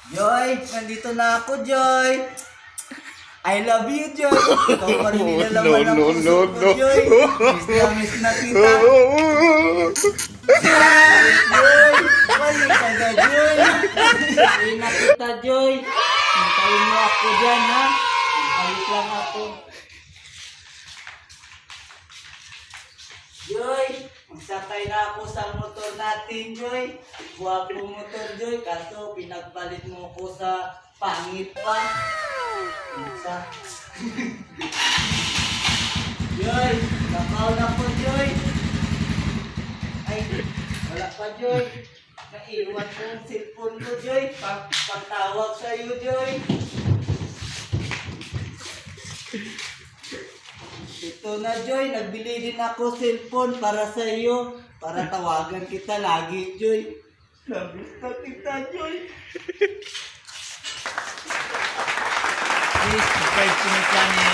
Joy, nandito na ako, Joy. I love you, Joy. Ikaw pa rin nilalaman No, ng no, puso no, ko, no. Joy. Miss na miss na kita. Joy, balik ka na, Joy. Uwi na kita, Joy. Hintayin mo ako dyan, ha? Balik lang ako. Joy, magsakay na ako sa motor natin, Joy. Guwapo motor, Joy. Kaso, pinagpalit mo ko sa pangit pa. Sa... Joy, nakaw na ko, Joy. Ay, wala pa, Joy. Naiwan ko ang cellphone ko, Joy. Pagtawag sa iyo, Joy. Ito na, Joy. Nagbili din ako cellphone para sa iyo. Para tawagan kita lagi, Joy. Nabis na kita, Joy. Please subscribe to my channel.